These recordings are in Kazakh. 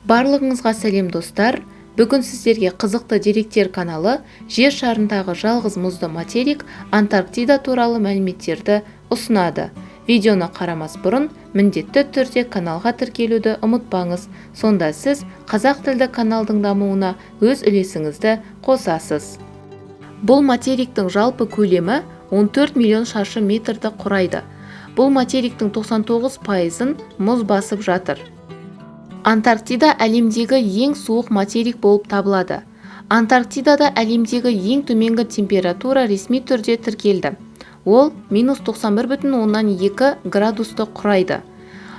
Барлығыңызға сәлем, достар! Бүгін сіздерге «Қызықты деректер» каналы жер шарындағы жалғыз мұзды материк Антарктида туралы мәліметтерді ұсынады. Видеоны қарамас бұрын міндетті түрде каналға тіркелуді ұмытпаңыз. Сонда сіз қазақ тілді каналдың дамуына өз үлесіңізді қосасыз. Бұл материктің жалпы көлемі 14 миллион шаршы метрді құрайды. Бұл материктің 99 пайызын мұз басып жатыр. Антарктида әлемдегі ең суық материк болып табылады. Антарктидада әлемдегі ең төменгі температура ресми түрде тіркелді. Ол минус 91,2 градусты құрайды.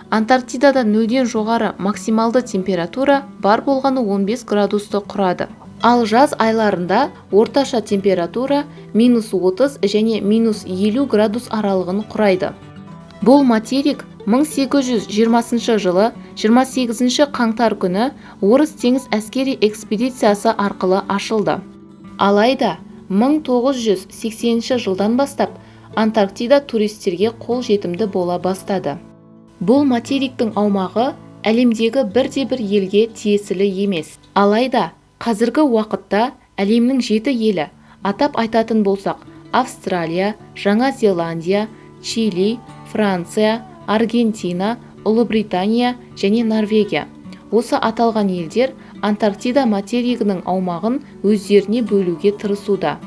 Антарктидада нөлден жоғары максималды температура бар болғаны 15 градусты құрады. Ал жаз айларында орташа температура минус 30 және минус 50 градус аралығын құрайды. Бұл материк 1820 жылы 28 қаңтар күні Орыс теңіз әскери экспедициясы арқылы ашылды. Алайда 1980 жылдан бастап Антарктида туристерге қол жетімді бола бастады. Бұл материктің аумағы әлемдегі бірде-бір елге тиесілі емес. Алайда қазіргі уақытта әлемнің жеті елі, атап айтатын болсақ, Австралия, Жаңа Зеландия, Чили, Франция, Аргентина, Ұлыбритания және Норвегия, осы аталған елдер Антарктида материгінің аумағын өздеріне бөлуге тырысуда.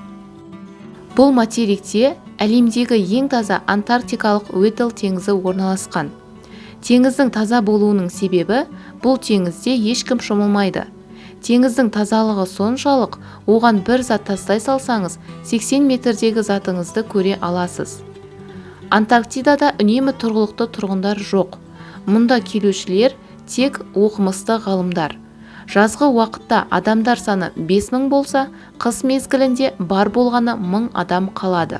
Бұл материкте әлемдегі ең таза Антарктикалық Уэдделл теңізі орналасқан. Теңіздің таза болуының себебі, бұл теңізде ешкім шомылмайды. Теңіздің тазалығы соншалық, оған бір зат тастай салсаңыз, 80 метрдегі затыңызды көре аласыз. Антарктидада үнемі тұрғылықты тұрғындар жоқ. Мұнда келушілер тек оқымысты ғалымдар. Жазғы уақытта адамдар саны 5000 болса, қыс мезгілінде бар болғаны 1000 адам қалады.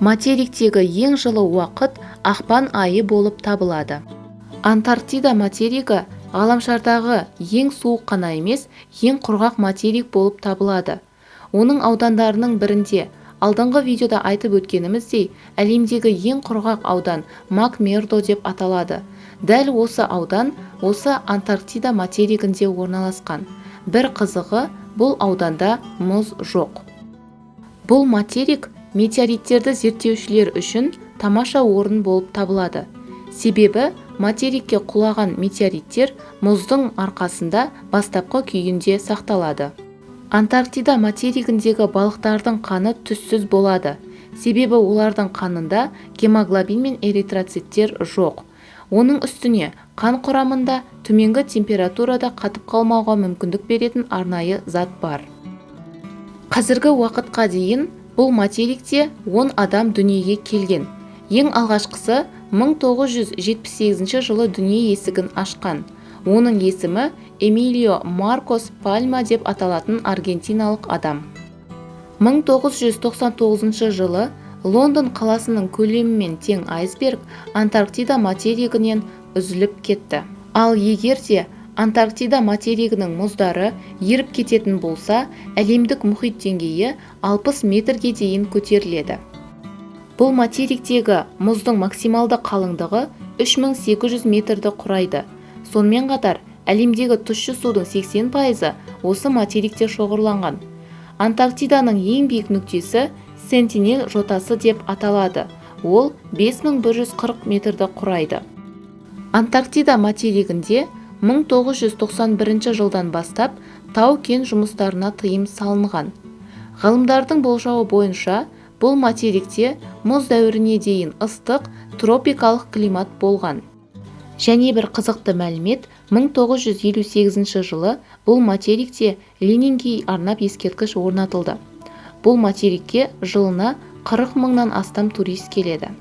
Материктегі ең жылы уақыт ақпан айы болып табылады. Антарктида материгі ғаламшардағы ең суық қана емес, ең құрғақ материк болып табылады. Оның аудандарының бірінде, алдыңғы видеода айтып өткеніміздей, әлемдегі ең құрғақ аудан Мак-Мердо деп аталады. Дәл осы аудан осы Антарктида материгінде орналасқан. Бір қызығы, бұл ауданда мұз жоқ. Бұл материк метеориттерді зерттеушілер үшін тамаша орын болып табылады. Себебі материкке құлаған метеориттер мұздың арқасында бастапқы күйінде сақталады. Антарктида материгіндегі балықтардың қаны түссіз болады. Себебі олардың қанында гемоглобин мен эритроциттер жоқ. Оның үстіне қан құрамында төменгі температурада қатып қалмауға мүмкіндік беретін арнайы зат бар. Қазіргі уақытқа дейін бұл материкте 10 адам дүниеге келген. Ең алғашқысы 1978 жылы дүние есігін ашқан. Оның есімі Эмилио Маркос Пальма деп аталатын аргентиналық адам. 1999 жылы Лондон қаласының көлемімен тең айсберг Антарктида материгінен үзіліп кетті. Ал егер де Антарктида материгінің мұздары еріп кететін болса, әлемдік мұхит деңгейі 60 метрге дейін көтеріледі. Бұл материктегі мұздың максималды қалыңдығы 3800 метрді құрайды. Сонымен қатар әлемдегі тұщы судың 80 пайызы осы материкте шоғырланған. Антарктиданың ең биік нүктесі Сентинел жотасы деп аталады. Ол 5140 метрді құрайды. Антарктида материгінде 1991 жылдан бастап тау-кен жұмыстарына тыйым салынған. Ғалымдардың болжауы бойынша, бұл материкте мұз дәуіріне дейін ыстық тропикалық климат болған. Және бір қызықты мәлімет: 1958 жылы бұл материкте Ленинге арнап ескерткіш орнатылды. Бұл материкке жылына 40 мыңнан астам турист келеді.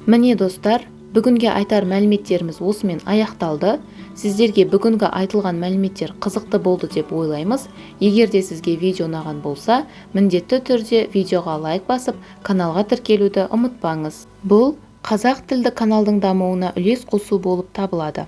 Міне, достар, бүгінге айтар мәліметтеріміз осымен аяқталды. Сіздерге бүгінгі айтылған мәліметтер қызықты болды деп ойлаймыз. Егер де сізге видео ұнаған болса, міндетті түрде видеоға лайк басып, каналға тіркелуді ұмытпаңыз. Бұл қазақ тілді каналдың дамуына үлес қосу болып табылады.